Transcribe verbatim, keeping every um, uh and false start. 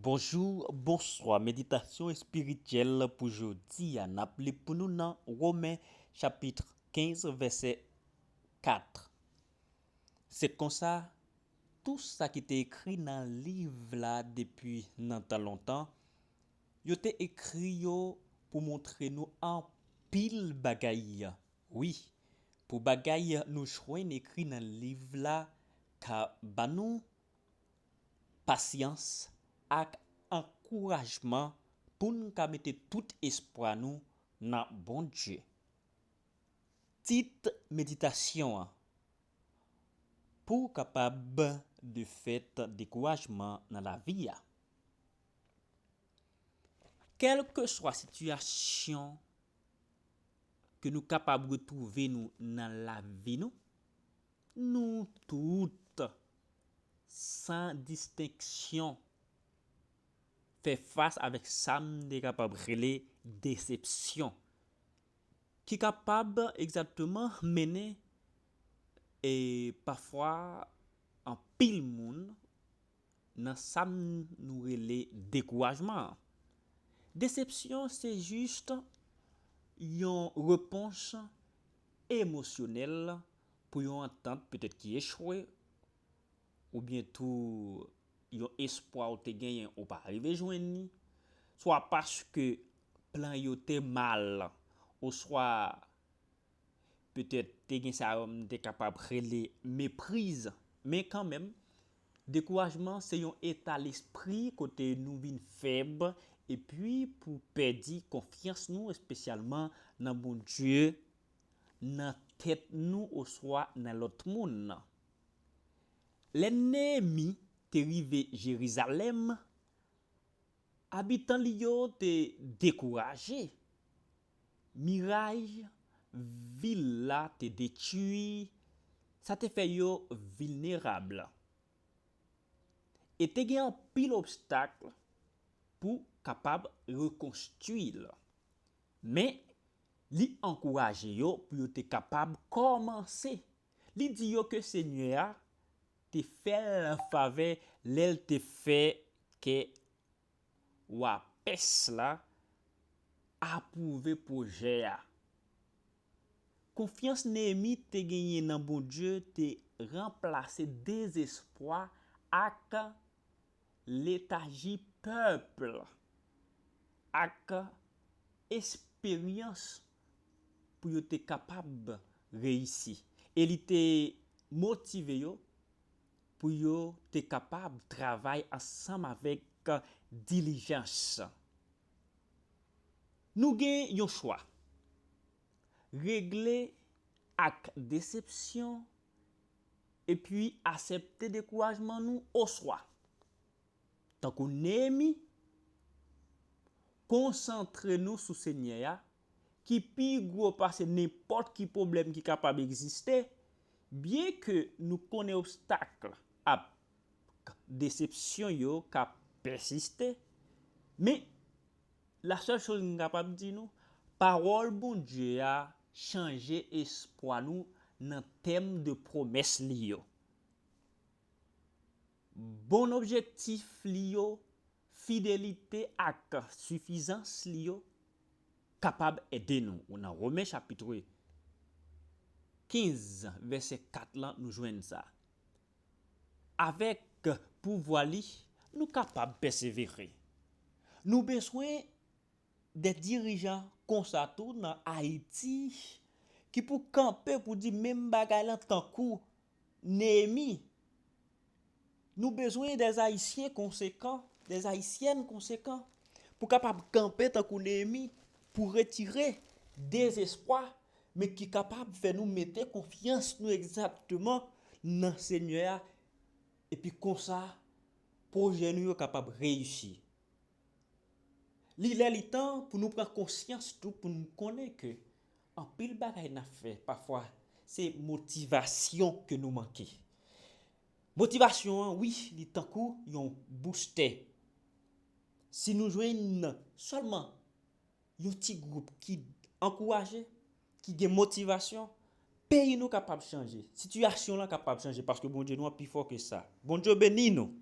Bonjou, bonswa. Meditasyon espirityèl pou jodi a, n ap li pou nou nan Women chapit kenz, vèsè kat. Se konsa, tou sa ki te ekri nan liv la depi nan tan lontan, yo te ekri yo pou montre nou anpil bagay. Wi, pou bagay nou jwenn ekri nan liv la ka ba nou pasyans ak ankourajman pou n ka mete tout espwa nou nan Bondye. Tit meditasyon an: Pou w kapab defèt dekourajman nan lavi a. Kèlkeswa sitiyasyon ke nou kapab retwouve nou nan lavi nou, nou tout, san distenksyon, fè fas avèk sa m te kapab rele desepsyon, ki kapab egzakteman mennen, e pafwa, anpil moun nan sa m nou rele dekourajman an. Desepsyon se jis yon repons emosyonèl pou yon antant petèt ki echwe, oubyen tou yon espwa ou te genyen ou pa rive jwenn li, swa paske plan yo te mal, oswa petèt te gen sa yo m te kapab rele mepriz. Men kanmenm, dekourajman se yon eta lespri kote nou vin fèb epi pou pèdi konfyans nou, espesyalman nan Bondye, nan tèt nou oswa nan lòt moun. Lè Neyemi te rive Jerizalèm, abitan li yo te dekouraje. Miray vil la te detwi, sa te fè yo vilnerab. E te gen anpil obstak pou kapab rekonstwi l. Men, li ankouraje yo pou yo te kapab kòmanse. Li di yo ke Senyè a te fè l favè lè l te fè ke wa Pès la apwouve pwojè a. Konfyans Neyemi te genyen nan Bondye te ranplase dezespwa ak letaji pèp la, ak esperyans pou yo te kapab reyisi. E li te motive yo pou yo te kapab travay ansanm avèk dilijans. Nou gen yon chwa: regle ak desepsyon epi aksepte dekourajman nou, oswa, tankou Neyemi, konsantre nou sou Senyè a, ki pi gwo pase nenpòt ki pwoblèm ki kapab egziste, byenke nou konnen obstak ak desepsyon yo ka pèsiste, men la sèl choz m kapab di nou, pawòl Bondye a chanje espwa nou nan tèm de pwomès li yo. Bon objektif li yo, fidelite ak sifizans li yo kapab ede nou. Nan Women chapit kenz, vèsè kat lan, nou jwenn sa. Avèk pouvwa li, nou kapab pèsevere. Nou bezwen de dirijan konsa tou nan Ayiti ki pou kanpe pou di menm bagay lan tankou Neyemi. Nou bezwen de Ayisyen konsekan, de Ayisyèn konsekan pou kapab kanpe tankou Neyemi, pou retire dezespwa, men ki kapab fè nou mete konfyans nou egzakteman nan Senyè a, epi konsa, pwojè nou yo kapab reyisi. Li lè li tan pou nou pran konsyans tou, pou nou konnen ke anpil bagay n ap fè, pafwa, se motivasyon ke nou manke. Motivasyon an, wi, li tankou yon boustè. Si nou jwenn sèlman yon ti gwoup ki ankouraje, ki gen motivasyon, peyi nou kapab chanje, sitiyasyon lan kapab chanje, paske Bondye nou an pi fò ke sa. Bondye beni nou.